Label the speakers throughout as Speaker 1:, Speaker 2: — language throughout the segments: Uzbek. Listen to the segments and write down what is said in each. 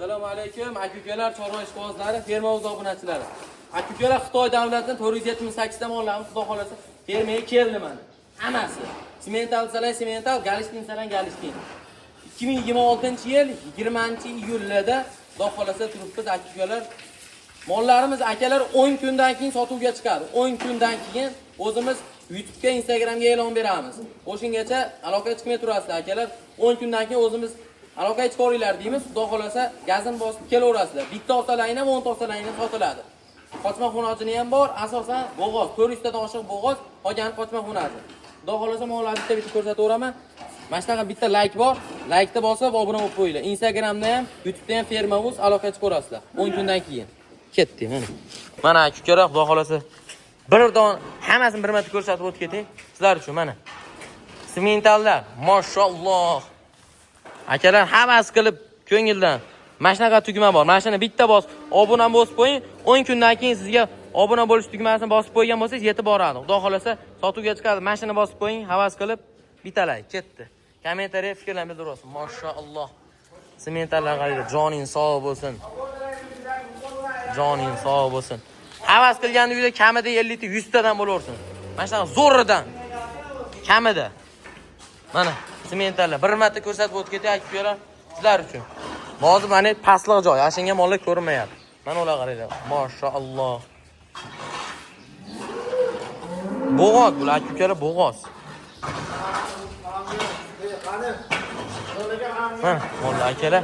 Speaker 1: Assalomu alaykum, aka-ukalar, chorva ishqibozlari, ferma o'z obunachilari. Aka-ukalar, Xitoy davlatidan 478 ta mollarimiz Xudo xolasa fermaga keldi mana. Hammasi. Simental desalar simental, galishtin desalar galishtin. 2026-yil 20-iyulda Xudo xolasa turibmiz aka-ukalar. Mollarimiz akalar 10 kundan keyin sotuvga chiqadi. 10 kundan keyin o'zimiz YouTube'ga, Instagramga e'lon beramiz. O'shangacha aloqaga chiqmay turasizlar akalar. 10 kundan keyin o'zimiz aloqaga chiqaveringlar deymiz. Xudo xolasa gazini bosib kelaverasizlar. Bitta olsalaring ham, 10 ta olsalaring ham sotiladi. Qochma xonachini ham bor, asosan bo'g'oz, 400 tadan oshiq bo'g'oz, qolgani qochma xonasi. Xudo xolasa mollarni bitta-bitta ko'rsataveraman. Mana shunaqa bitta like bor. Like'ni bosib obuna bo'lib qo'yinglar. Instagramda ham, YouTube'da ham Ferma.uz aloqaga chiqaverasizlar. 10 kundan keyin. Ketdik mana. Mana aka-ukalar, Xudo xolasa bir don hammasini bir marta ko'rsatib o'tib ketay sizlar uchun mana. Simentallar, mashalloh. Akalar hammasi qilib ko'ngildan. Mana shunaqa tugma bor. Mana shuni bitta bos, obuna bosib qo'ying. 10 kundan keyin sizga obuna bo'lish tugmasini bosib qo'ygan bo'lsangiz yetib boradi. Xudo xolasa sotuvga chiqadi. Mana shuni bosib qo'ying, havas qilib bitta like ketdi. Kommentariya fikrlarni bildirasiz. Mashalloh. Simentallar qaranglar, joning sog' bo'lsin. Joning sog' bo'lsin. Havas qilgan uyda kamida 50 ta 100 tadan bo'laversin. Mana shunaqa zo'ridan. Kamida. Mana simentallar bir marta ko'rsatib o'tib ketay aka-ukalar sizlar uchun. Hozir mana pastliq joy, ashunga mollar ko'rinmayapti. Mana ular qaranglar. Mashalloh. Bo'g'oz bular aka-ukalar, bo'g'oz. Mana mollar akalar.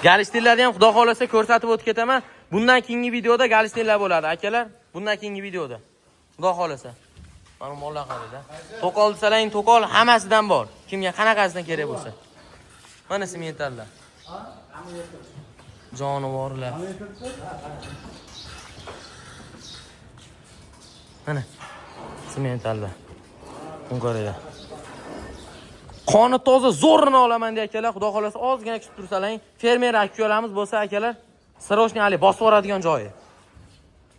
Speaker 1: Galishtinlarni ham Xudo xolasa ko'rsatib o'tib ketaman. Bundan keyingi videoda galishtinlar bo'ladi akalar. Bundan keyingi videoda. Xudo xolasa. Mana mollar qaranglar. To'qol desalaring to'qol hammasidan bor. Kimga qanaqasidan kerak bo'lsa. Mana simentallar. Jonivorlar. Mana simentallar. Buni qaranglar. Qoni toza zo'rini olaman deya akalar, Xudo xolasa ozgina kutib tursalaring, fermer aka-ukalarimiz bo'lsa akalar, срочный hali bosib yuboradigan joyi.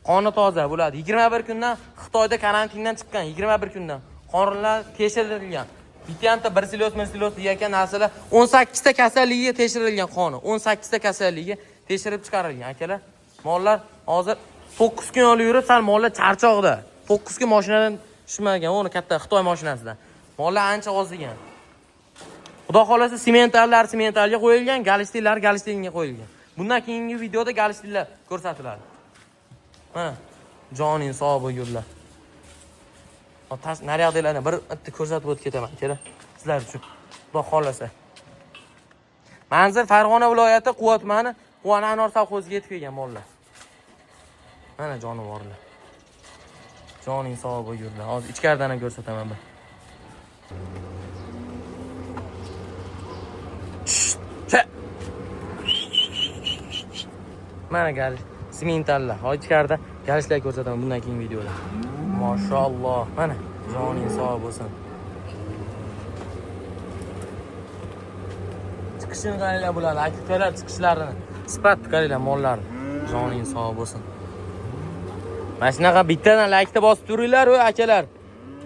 Speaker 1: Qoni toza bo'ladi. 21 kundan Xitoyda karantindan chiqqan, 21 kundan. Qonlar tekshirilgan. Bitta bir silos, bir silos degan narsalar 18 ta kasalligiga tekshirilgan qoni. 18 ta kasalligiga tekshirib chiqarilgan akalar. Mollar hozir 9 kun yo'l yurib, sal mollar charchoqda. 9 kun mashinadan tushmagan, uni katta Xitoy mashinasidan. Mollar ancha ozigan. Xudo xolasa simentallar simentalga qo'yilgan, galishtinlar galishtinga qo'yilgan. Bundan keyingi videoda galishtinlar ko'rsatiladi. Mana joning sog' bo'lgurlar. Naryoqdagilarni bir bitta ko'rsatib o'tib ketaman, akalar, sizlar uchun. Xudo xolasa. Manzil Farg'ona viloyati Quva tumani, Quvani Anor sovxoziga yetib kelgan mollar. Mana jonivorlar. Joning sog' bo'lgurlar. Hozir ichkaridan ham ko'rsataman bir. Mana galish simentallar. Hozir ichkarida galishlar ko'rsataman bundan keyingi videoda. Mashalloh. Mana joning sog' bo'lsin. Chiqishini qaranglar bularni, aka-ukalar chiqishlarini. Sifat qaranglar mollarni. Joning sog' bo'lsin. Mana shunaqa bittadan like-ni bosib turinglar, o akalar.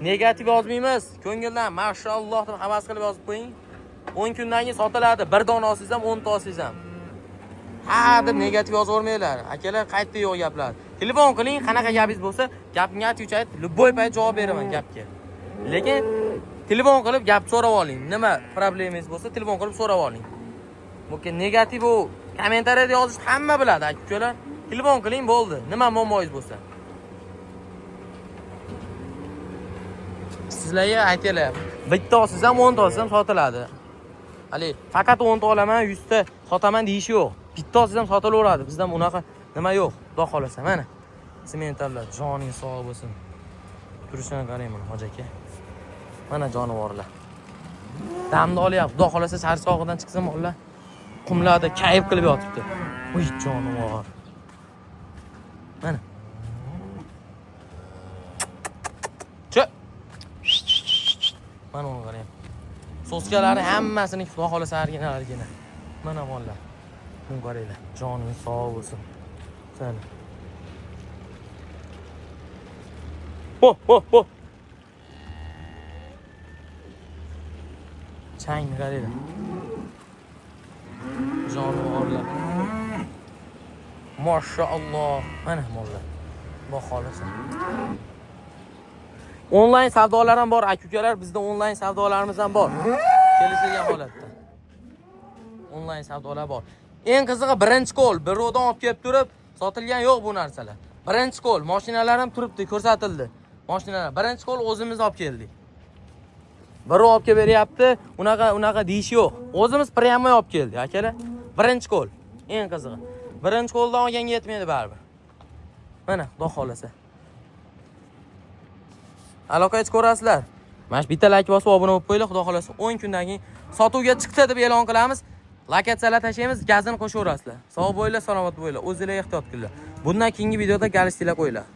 Speaker 1: Negativ yozmaymiz. Ko'ngildan mashalloh deb havas qilib yozib qo'ying. 10 kundan keyin sotiladi. Bir dona olsangiz ham, 10 ta olsangiz ham. Ha deb negativ yozavermanglar. Akalar, qaytdi yo'q gaplar. Telefon qiling, qanaqa gapingiz bo'lsa, gapimga отвечать, любой payt javob beraman gapga. Lekin telefon qilib gap so'rab oling. Nima problemangiz bo'lsa, telefon qilib so'rab oling. Mumkin negativ u kommentariyada yozish hamma biladi, aka-ukalar. Telefon qiling bo'ldi. Nima muammoingiz bo'lsa. Sizlarga aytaylar, bitta olsangiz ham, 10 ta olsangiz ham sotiladi. Hali faqat 10 ta olaman, 100 ta sotaman deyish yo'q. Bitta olsangiz ham sotilaveradi. Bizda unaqa nima yo'q. Xudo xolasa mana. Simentallar joning sog' bo'lsin. Turishini qarang mana hoji aka. Mana jonivorlar. Damni olyapti. Xudo xolasa sarsog'idan chiqsa mollar qumlarda kayf qilib yotibdi. Voy jonivor. Mana. Mana uni qarang. Soskalari hammasini Xudo xolasa argina. Mana mollar. Buni qaranglar. Joning sog' bo'lsin. Sana. Ho ho ho. Changni qaranglar. Jonivorlar. Mashalloh. Mana mollar. Xudo xohlasa. Onlayn savdolar ham bor, aka ukalar, bizda onlayn savdolarimiz ham bor. Kelishilgan holatda. Onlayn savdolar bor. Eng qizig'i, birinchi qo'l, birovdan olib kelib turib sotilgan yo'q bu narsalar. Birinchi qo'l, mashinalar ham turibdi, ko'rsatildi. Mashinalar birinchi qo'l, o'zimiz olib keldik. Birov olib kelib beryapti, unaqa unaqa deyish yo'q. O'zimiz прямой olib keldik, akalar. Birinchi qo'l. Eng qizig'i. Birinchi qo'ldan olganga yetmaydi baribir. Mana, Xudo xohlasa. Aloqa ko'rasizlar. Mana shu bitta layk bosib obuna bo'lib qo'yinglar, Xudo xohlasa 10 kundan keyin sotuvga chiqdi deb e'lon qilamiz. Lokatsiyalar tashlaymiz, gazini qo'shaverasizlar. Sog' bo'linglar, salomat bo'linglar. O'zinglar ehtiyot qilinglar. Bundan keyingi videoda galishtinglar qo'yinglar.